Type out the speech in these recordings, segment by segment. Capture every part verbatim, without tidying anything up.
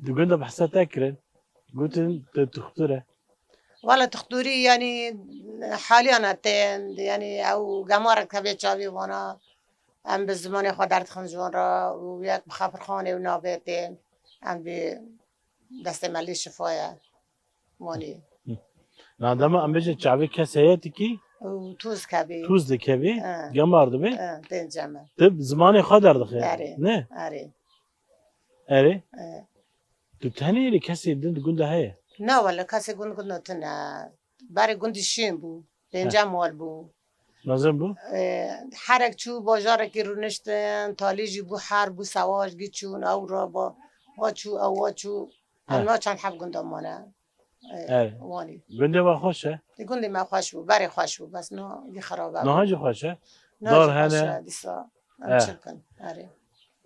Di gund de behsa te kirin. Gotin tu tuxtur e. Wala tuxturî, yanî, haliyana tên, yanî ew gemarek tevê çavê vana, em bi zimanê xwe derdixin ji wan re û yek bi xefirxanê û navê tên, em bi destê me lê şifa ye. Wanî. Hı. Na dema em bêjin çavê kesê ye tikî? Û tûz kevî. Tûz dikevî, He. gemar dibê. He, tên cem e. Tu bi zimanê xwe derdixî. Erê. Ne? Erê. Erê. E. Tu tenê lê kesê din di gund de heye? Na wele kesê gund gund tune. Berê gundî şîn bû. Pênce He. mal bû. Mezin bû? E, herek çû bajarekî rûniştin, talî jî bû herb û sewaş gî çûn, ew ra ba, wa çû, ew wa çû. He. Em na çend heb gunda mane. E, Evet. Wanî. Gundê we xweş e? Di gundê me xweş bû, berê xweş bû, bes no yî xerabe bû. Niha jî xweş e? Niha Dar jî xweş hene? e, dîsa. Em Evet. çi bikin? Erê.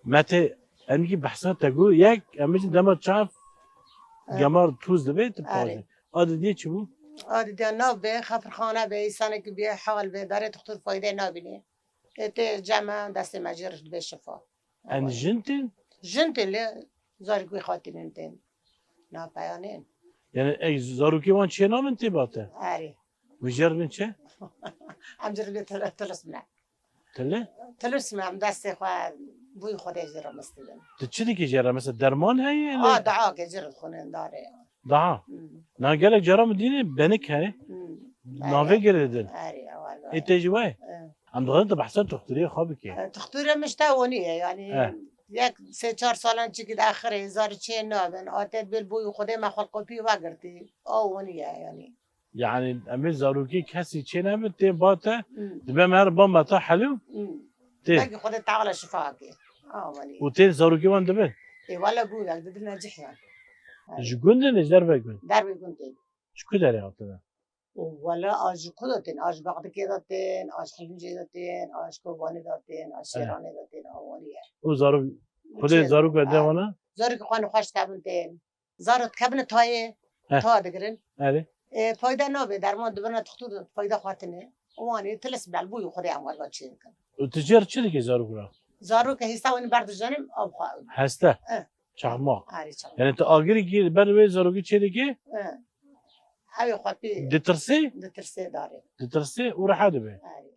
Metê, em kî behsa te got, yek, em bêjin dema çav Evet. gemar tûz dibe, tu Erê. pajê. A didiyê çi bû? A didiyê nav be, xefirxane be, îsanekî bê hal be, berê tuxtur fayde nabînê. Ê tê cem e, destê me jê re dibe şifa. En jin tên? Jin tên lê zarokê xwe tînin tên. Na peyanên. Yani ey zarokê wan çê nabin tê bate? Erê. Û jê re bin çi? Em jê re bê tele-, tilism ne. Tele? Tilism em destê xwe bûyî Xwedê jê re mistibin. Tu çi dikî jê re? Mesela derman heye? A, dua ke jê re dixwînin darê. Daha. Hmm. Na gelek cara min dîne benik heye. Hmm. Navê Erê. girê din. Erê, ewa, Ê ewa. tê jî wayê? E. Em dixwazin tu behsa tuxturiyê xwe bikî. E, tuxturê min ji te wenî ye, yanî Eh. yek sê çar salan çikî diaxirê zarî çê nabin. A tê dibê li boyî Xwedê me xwe li qopî vegirtî. A wenî ye, yanî. Yanî em ê zarokî kesî çê nebin, tê ba te, Hmm. dibe me her ba me ta helû, Hmm. tê. Belkî Xwedê Teala şifa kê. A wenî. Û tê zarokî wan dibin? Ê, wele bû, belkî dibin necih yan. Ji gundê ne, ji derve gund? Dervê gundê. Ji ku derê hatine? Wele a ji ku de tên? A ji Bexdikê de tên, a ji Hilmicê de tên, a ji Kobanê de tên, a ji He. Şêranê de tên, a wanî ye. Û zarok, xwedê Çê zarok ve de ha. wana? Zarok xwe xweş dikevin tên. Zarok dikevin tayê, He. ta digirin. Erê. E, fayda nabe, derman dibirine tuxtur fayda xwe tine. Wanî tilis bel bûyî Xwedê em werga çê dikin. Û tu jê re çi dikî zarok ra? Zarok hêsta win berdijanim, av xwe. Heste? Eh. Çaxmaq. Arê çaxmaq. Yani tu agirî kî ber wê zarokî çê dikî? Eh. Ew ê xwe pê Ditirsê? ditirsê darê. Ditirsê û reha dibe. Arê.